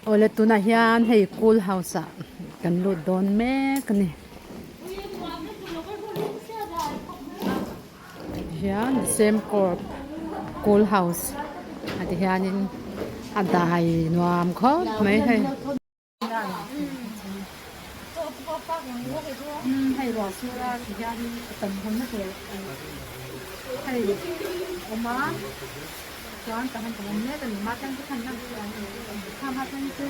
Awle tunah hian hei cool house ah kan lut dawn mek a ni. Hian same corp cool house a ti hianin a dai nuam khawp mai hei. Hei ruah sur a ti hianin a tam hawnna tur hei awm a chuan tahan kan awm mek a ni mahse te khan lang te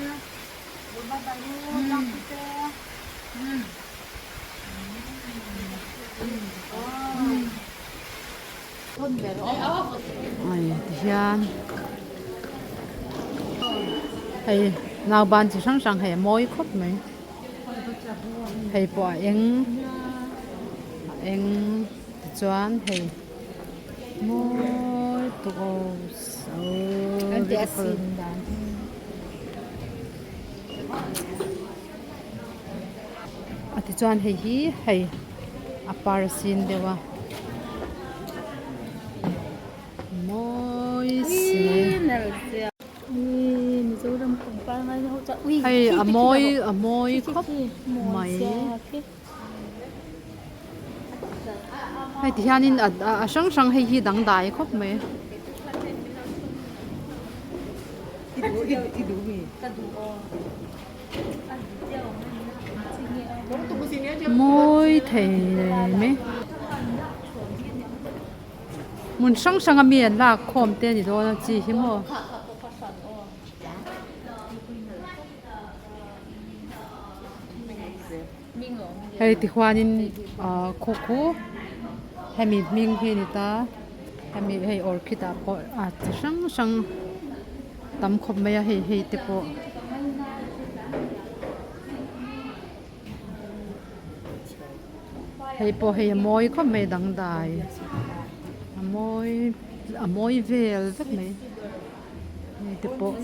Ai tihian hei nauban chi hrang hrang hei a mawi khawp mai hei pawh a eng a eng tichuan hei mawi tuk aw so beautiful. A tichuan hei hi hei a par sin deuh a mawi si hei a mawi a mawi khawp mai hei ti hianin a hrang hrang hei hi dangdai khawp mai. Mawi thei mai. Hmun hrang hrang a mi an lak khawm te a ni dawn a chi hi maw. Hei tihuanin ah khaw khu hemi hming hi a ni ta hemi hei orchid ah pawh a chi hrang hrang tam khawp mai a hei hei te pawh. Hei pawh hei a mawi khawp mai dangdai a mawi a mawi vel vek mai hei te pawh.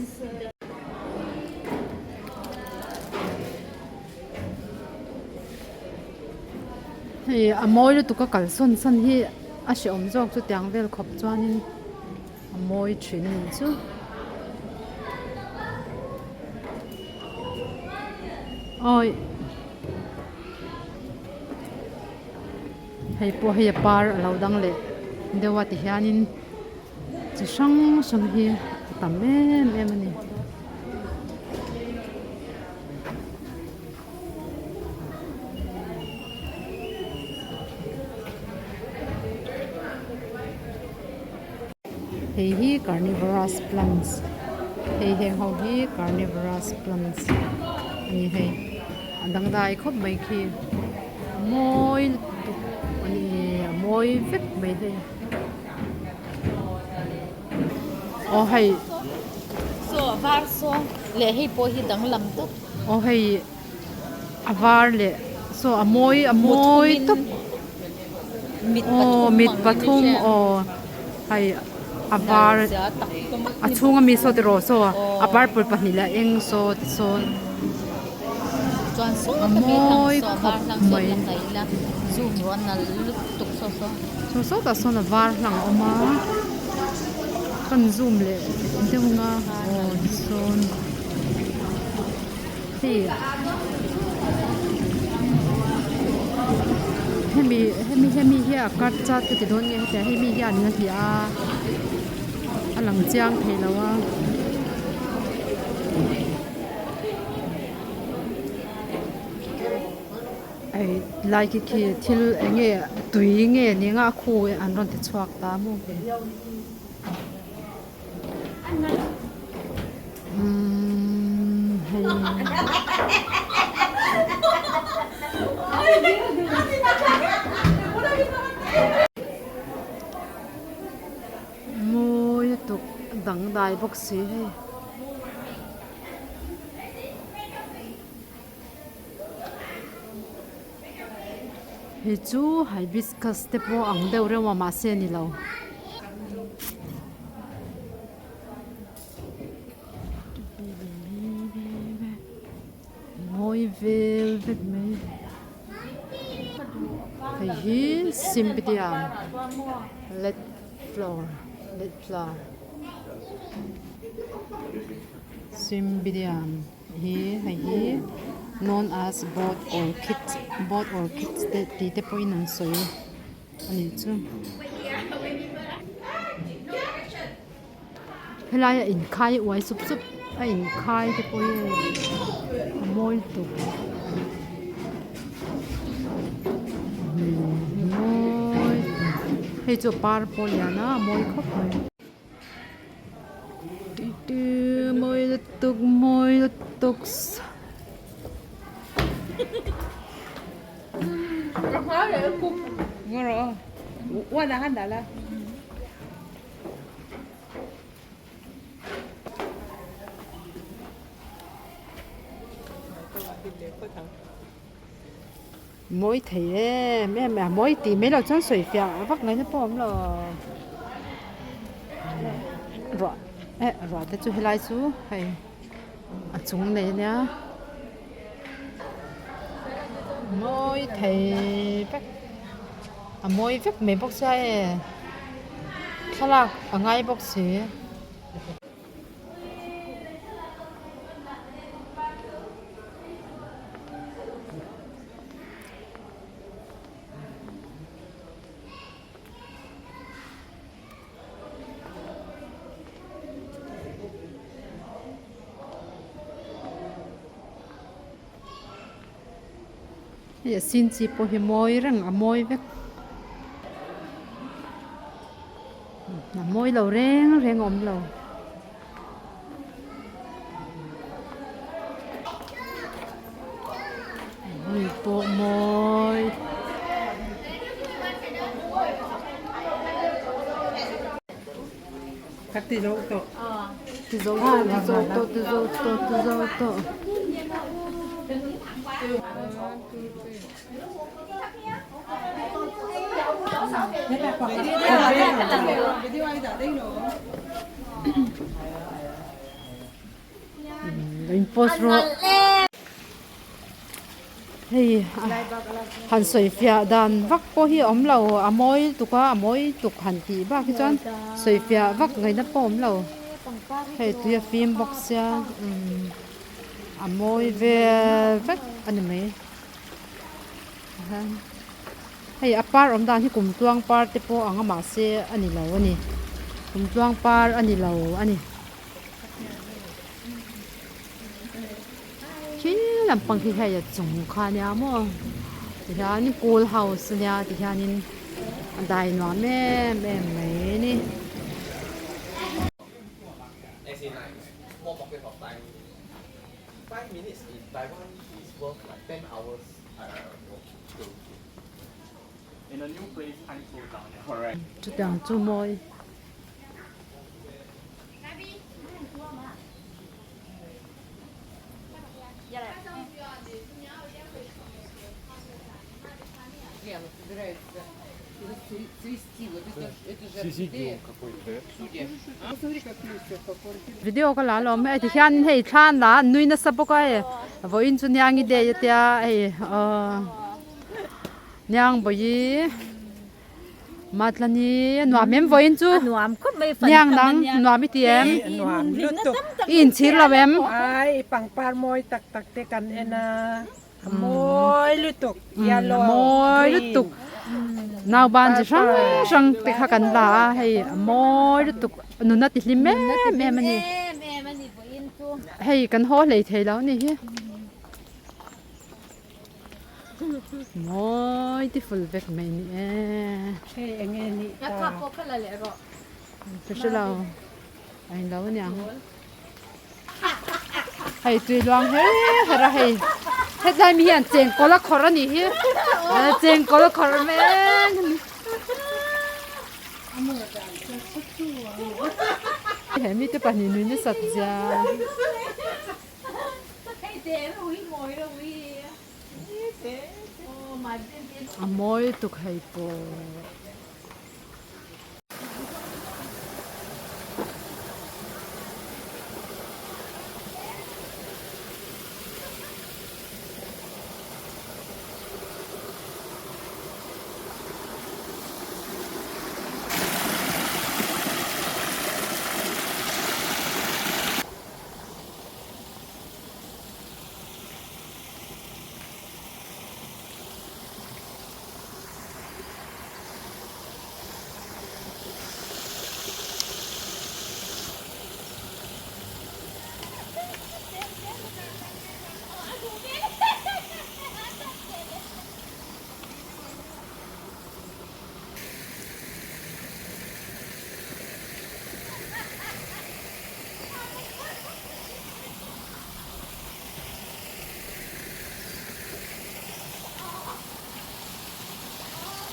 Hei a mawi lutuk a kalsawn san hi a hrehawm zawk chu tiang vel khawp chuanin a mawi thin a nih chu. Awi hei pawh hei a par a lo dang leh deuh a tihianin chi hrang hrang hi a tam em em a ni. Hei hi carnivorous plants hei heng ho hi carnivorous plants a ni hei a dangdai khawp mai khi a mawi lutuk a ni a mawi vek mai hei aw hei saw a var saw leh hei pawh hi danglam tawp aw hei a var leh saw a mawi a mawi tawp. Aw mit pathum aw hei a var a chhunga mi saw tiraw saw a purple pahnih leh a eng saw ti sawn a mawi khawp mai saw sawtah sawn a var hlang a awm a kan zoom leh deuh ang a aw tisawn. Hei hemi hemi hemi hi a card chat ka ti dawn nge hetiang hemi hian a hliah a a lang chiang thei lo a. Hei lai khi khi thil eng nge tui nge ni anga a khu an rawn ti chhuak ta maw ve. Umm hei mawi lutuk dangdai bawk si hei. Hei chu hibiscus te pawh ang deuh reuh a mahse a ni lo. Mawi vel vek mai. Hei hi Cymbidium led flower led flower. Cymbidium hi hei hi known as boat orchid boat orchid te tih te pawhin an sawi a nih chu. Helai a inkhai uai sup sup a inkhai te pawh hi a mawi lutuk mawi hei chu a par pawh a lian a a mawi khawp mai. Mawi lutuk mawi lutuk. Mawi thei em em a mawi tih mai loh chuan sawi fiah vak ngaihna pawh a awm lo ruah eh ruah te chu helai chu hei a chung nei ania mawi thei vek a mawi vek mai bawk sia e thlalak a ngai bawk si. Hei a sin chi pawh hi mawi reng a mawi vek a mawi lo reng reng a awm lo. Hei pawh mawi. Ka ti zo tawh. Ti zo tawh, ti zo tawh, ti zo tawh, ti zo tawh. In post rawh. Hei han sawi fiah dan vak pawh hi a awm lo a mawi tuk a a mawi tuk han tih bak hi chuan sawi fiah vak ngaihna pawh a awm lo hei tui a fim bawk sia umm a mawi vel vek a ni mai hei a par awm dan hi kumtluang par te pawh ang a mahse a ni lo a ni kumtluang par a ni lo a ni. Khi lampang hi hei a chung kha ania maw tihian pool house ania tihianin a dai nuam em em mai a ni. Chutiang chu mawi. Video ka la alawm hei tihian hei thlan la an nui nasa bawk a hei vawiin chu niangi day a tia hei aw niang vawi. Matlani a nuam em vawiin chu? A nuam khawp mai fan Niang nang nuam i ti em? Nuam lutuk. I inchhir lo em? Ai pangpar mawi tak tak te kan en a, a mawi lutuk yellow, A mawi lutuk. Nauban chi hrang hrang te kha kan la a hei a mawi lutuk nuna ti hlim em em a ni. Hei kan haw hlei thei lo a ni hi. Mawi ti ful vek mai ni e. Hei enge nih ta. Kha pawh kha la leh rawh. Ka hre lo. A in lo aniang. Hei tui luang her her a hei. Hetlai mi hian chengkawl a khawrh a nih hi. Chengkawl a khawrh mek. He mite pahnih nui nasat zia. A mawi tuk hei pawh.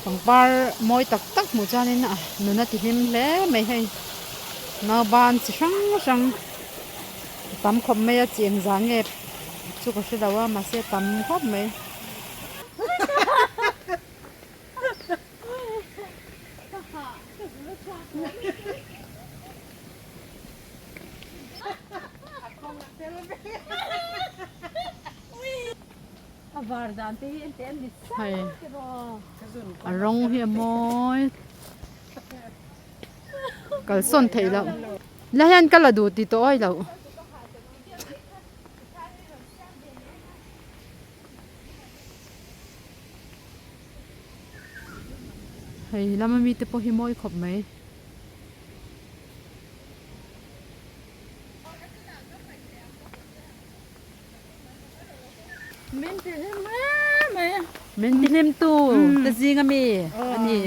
Pangpar mawi tak tak hmuh chuanin a nun a ti hlim hle mai hei nauban chi hrang hrang tam khawp mai a chi engzah nge chu ka hre lo a mahse tam khawp mai. Hei a rawng hi a mawi kalsawn theih loh la hian ka la duh tih tawh awi loh. Hei lama mite pawh hi mawi khawp mai. Min ti hlim em mai. Min ti hlim tu te zing a mi a ni.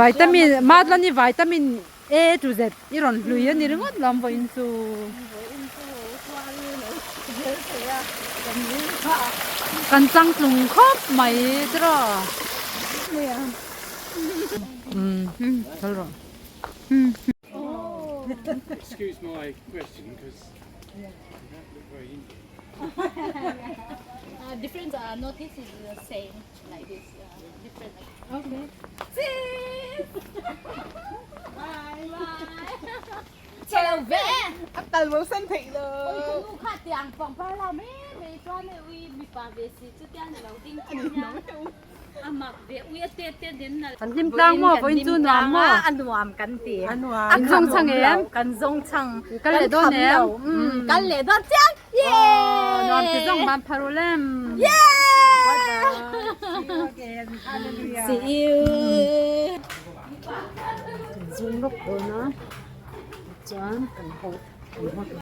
Vitamin Matlani vitamin A to Z i rawn hlui a ni ringawt lo ang vawiin chu. Kan changtlung khawp mai tiraw. Umm kal rawh. Excuse my question because you don't look very Indian. Uh, different uh, notice is the same like this. Uh, different. Okay. Cheers! Bye. Bye. Chào ve. A tal bo san thei lo. Oi ka nu kha tiang pang par la me me chuan e ui mi pa ve si chu tiang lo ding chu nia. A mak ve ui a te te den na. Kan hlim tlang maw vawiin chu nuam maw? A nuam kan ti. A nuam. Kan zawng chhang em? Kan zawng chhang. Kal leh dawn em? Kal leh dawn chiang. Yay! Nuam ti zawng van phar u lem. Yay! Bye bye. See you again. Hallelujah. See you. Kan zoom lawk dawn a chuan kan haw kan haw.